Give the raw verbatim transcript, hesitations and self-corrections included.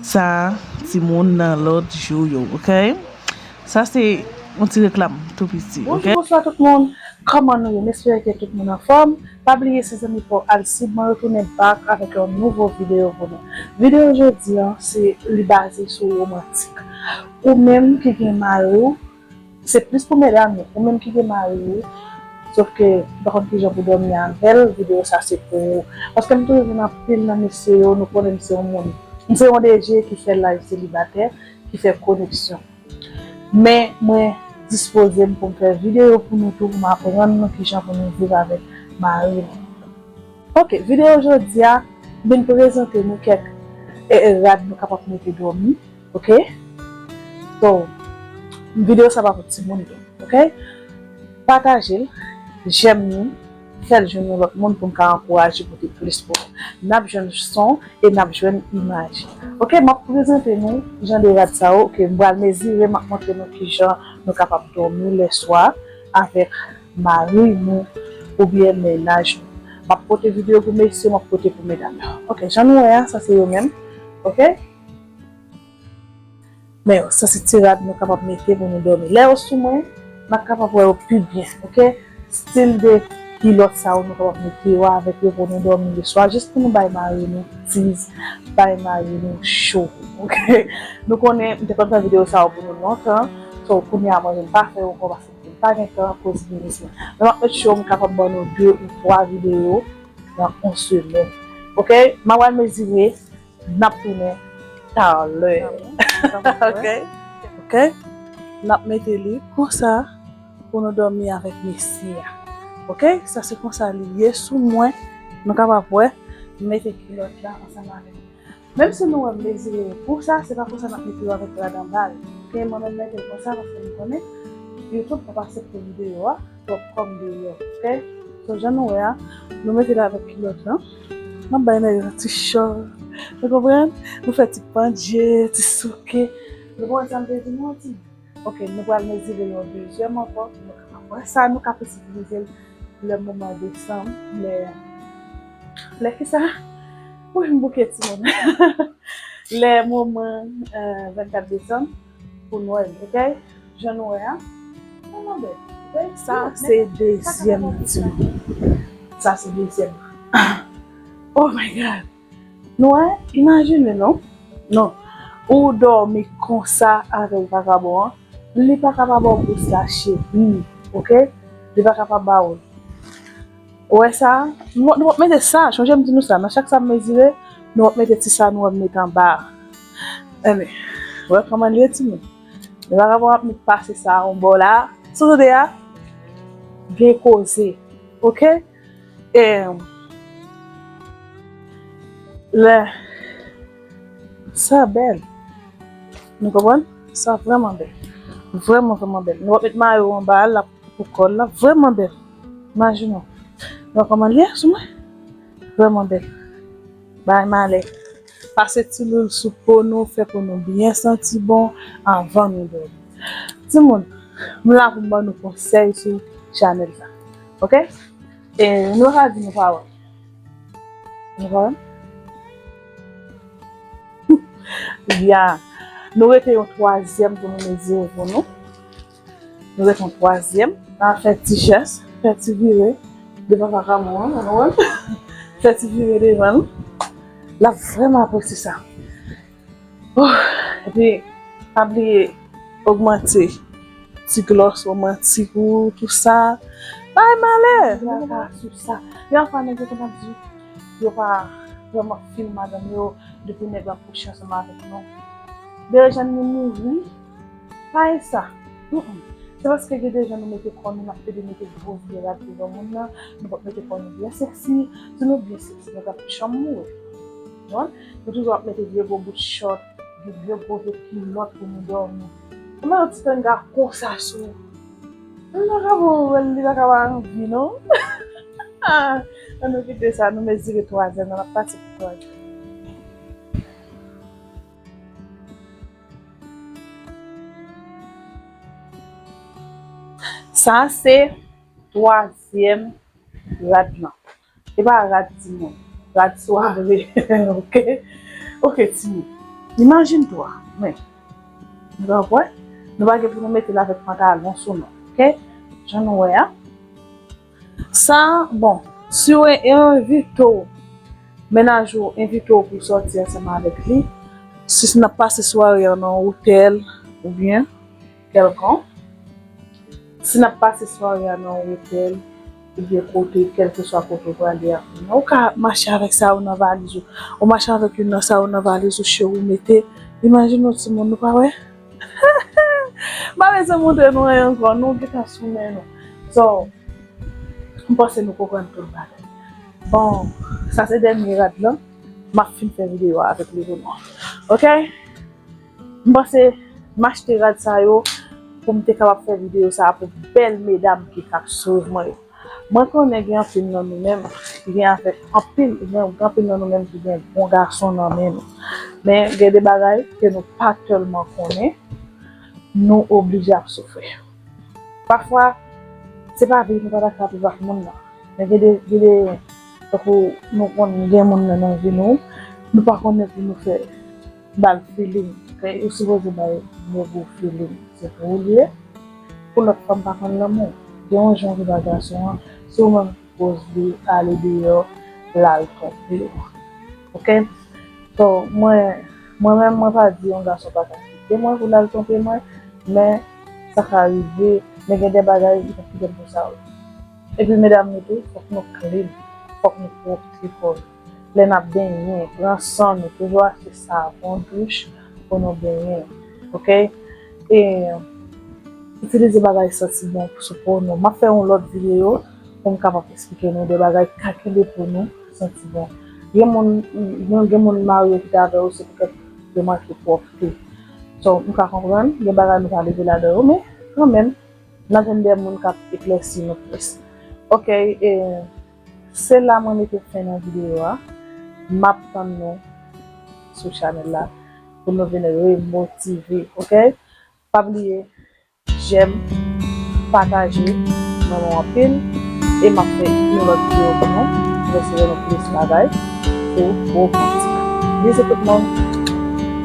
Sa, timoun nan lòt jou yo, oke? Sa se yon ti reklam tou piti, oke? Bonjou, bonswa tout moun. Kòman nou ye? M espere ke tout moun anfòm. Pa bliye se zanmi pa w Alcide, mwen retounen back avèk yon nouvo videyo pou nou. Videyo jodi a, se li baze sou womantik. Ou menm ki gen mari w, se plis pou medam yo. Ou menm ki gen mari w, sof ke ou pa konn kijan pou dòmi avè l, videyo sa se pou ou. Paske m toujou di anpil nan mesye yo, nou konnen m se yon moun, m se yon D J ki fè live selibatè, ki fè koneksyon. Men mwen dispoze m pou m fè videyo pou nou tou, pou m aprann nou kijan pou nou viv avèk mari nou. Oke, videyo jodi a, m vin prezante nou kèk e, e, rad nou kapab mete dòmi, oke? So, videyo sa pa pou timoun tou, oke? Pataje l, jèm li, fè l jwenn yon lòt moun pou m ka ankouraje pote plis pou ou. N ap jwenn son e n ap jwenn imaj. Oke, m ap prezante nou jan de rad sa yo. Oke, m pral mezire, m ap montre nou kijan nou kapab dòmi lèswa avèk mari nou oubyen mennaj nou. M ap pote videyo pou mesye, m ap pote pou medam yo. Oke, jan nou wè a, sa se yo menm. Oke? Men yo, sa se ti rad nou kapab mete pou nou dòmi. Lè yo sou mwen, n ap kapab wè yo pi byen, oke? Stil de kilòt sa yo nou kapab mete yo avèk yo pou nou dòmi leswa, jis pou nou bay mari nou tiz, bay mari nou cho, oke? Nou konnen, m te konn fè videyo sa yo pou nou lontan, so kounye a mwen menm pa fè yo ankò paske m pa gen tan akoz biznis mwen. Men m ap make sure m kapab ban nou de ou twa videyo nan yon semèn, oke? M ap al mezire, n ap tounen talè. Ok? Ok? N ap mete li konsa pou nou dòmi avèk mesye a. Ok? Sa se konsa li ye sou mwen. Nou kapab wè, m mete kilòt la ansanm avèk li. Menm si nou wè m mezire yo konsa, se pa konsa n ap mete yo avèk rad anba l. Ok? Mwen menm mete l konsa paske m konnen YouTube p ap aksepte videyo a. Twòp kòm deyò, ok? So, jan nou wè a, nou mete l avèk kilòt lan. N ap bay nèg la ti chòl. Nou konprann? Nou fè ti pandje, ti souke. Nou konprann sa m vle di nou an ti? Ok, nou pral mezire yon dezyèm ankò. Nou ka, apre sa, nou ka posibilize l lè moman desanm, lè, lè kisa? Wi, m bouke timoun. Lè moman, eh, vennkat desanm, pou Nwèl, ok? Jan nou wè a, vrèman bèl, ok? Sa se dezyèm ti moun. Sa se dezyèm. Oh my God! Nou wè? Imajine non. Non. Ou dòmi konsa avèk vakabon an, li pa ka pa ba w bous la cheri, ok? Li pa ka pa ba w. Ou wè sa? Nou, nou p ap mete sa, chonje m di nou sa, nan chak sa m mezire, nou p ap mete ti sa nou wè m mete anba a. Enben, ou wè kòman l ye timoun? Men vakabon ap met pase sa yon bò la. Sa w tande a? Gen koze. Ok? E, lè, sa bèl. Nou konprann? Sa vrèman bèl. Vrèman, vrèman bèl. Nou p ap met mayo anba a, l ap pou kò l la. Vrèman bèl. Imajine w. Nou wè kòman l ye sou mwen? Vrèman bèl. Bay malè. Pase ti lwil sou po nou, fè po nou byen santi bon anvan nou dòmi. Timoun, m la pou m ban nou konsèy sou chanèl sa. Ok? E nou pa ka di nou pa wè. Nou pa wè? Ya. Nou rete yon twazyèm pou nou mezire pou nou. Nou rete yon twazyèm. N a fè ti jès, fè ti vire devan vakabon an, nou konprann? Fè ti vire devan l. L ap vrèman apresye sa. Oh, epi, pa bliye ogmante ti glòs womantik ou, tou sa. Bay malè! Sou sa. Gen anfwa nèg yo konn ap di, yo pa vrèman fil madanm yo depi nèg la kouche ansanm avèk nou. Derejan li mouri, pa e sa. Mm-mm. Se paske gen de jan nou mete kò nou, n ap pede mete gwo vye rad devan moun nan, nou p ap mete kò nou byen sèksi. Si nou byen sèksi, nou t ap janm mouri. Konprann? Nou toujou ap mete vye gwo bout chòt, vye gwo vye kilòt pou nou dòmi. Ou met yon ti tanga konsa sou ou. Li pa ka bon, li pa ka pa anvi, non? Ann nou kite sa, nou mezire twazyèm nan, n ap pati pou twazyèm. Sa se twazyèm rad lan. E pa rad timoun, rad sware. Ok? Ok, timoun. Imajine twa, men, nou pa wè, nou pa gen pou nou mete l avèk pantalon sou nou, ok? Jan nou wè a. Sa, bon, si w envite w, mennaj ou envite w pou w sòti ansanm avèk li, si n ap pase sware an nan yon otèl oubyen kèlkonk, si n ap pase sware a nan yon otèl oubyen kote, kèlkeswa kote w prale a, ou ka mache avèk sa yo nan valiz ou. Ou mache avèk youn nan sa yo nan valiz ou, cheri, ou mete. Imajine yon timoun, nou pa wè? M pa bezwen montre nou anyen ankò, nou gentan sou men nou. So, m panse nou konprann tout bagay. Bon, sa se dènye rad lan. M ap fin fè videyo a avèk li pou nou. Ok? M panse m achte rad sa yo pou m te kapab fè videyo sa a pou bèl medam ki t ap swiv mwen yo. Mwen konnen gen anpil nan nou menm ki gen avèk anpil, gen anpil nan nou menm ki gen bon gason nan men nou. Men gen de bagay ke nou pa tèlman konnen, nou oblije ap soufri. Pafwa, se pa vre nou pa dakò avèk moun nan. Men gen de, gen de, tankou nou konn gen moun nan nan vi nou, nou pa konnen pou nou fè ba l feeling. Ok? Ou sipoze ba l yon gwo feeling. Se pou ou li ye. Pou lòt fanm pa konn lanmou. Gen yon jan ou vin ba gason an, se ou menm ki poze ale deyò, l al twonpe w. Ok? So, mwen, mwen menm, mwen pa di yon gason pa ka kite mwen pou l al twonpe mwen, men sa ka rive, men gen de bagay ki pa kite m pou sa yo. Epi medam nou tou, fòk nou clean, fòk nou pwòpte kò nou. Lè n ap benyen, pran san nou, toujou achte savon douch pou nou benyen, ok? E itilize bagay santi bon sou po nou. M ap fè yon lòt videyo pou m kapab eksplike nou de bagay k ka kenbe po nou santi bon. Gen moun, gen, gen moun marye kite avè w, se poutèt yo manke pwòpte. So, m ka konprann, gen bagay nou pa leve ladan yo, men kanmenm, n a jwenn de moun k ap eklèsi nou plis. Ok, e se la mwen mete fen nan videyo a. M ap tann nou sou chanèl la pou nou vin remotive, ok? Pa bliye, jèm, pataje, renmen w anpil, e m ap fè yon lòt videyo pou nou, pou nou plis bagay, pou romantik. Bizou tout moun.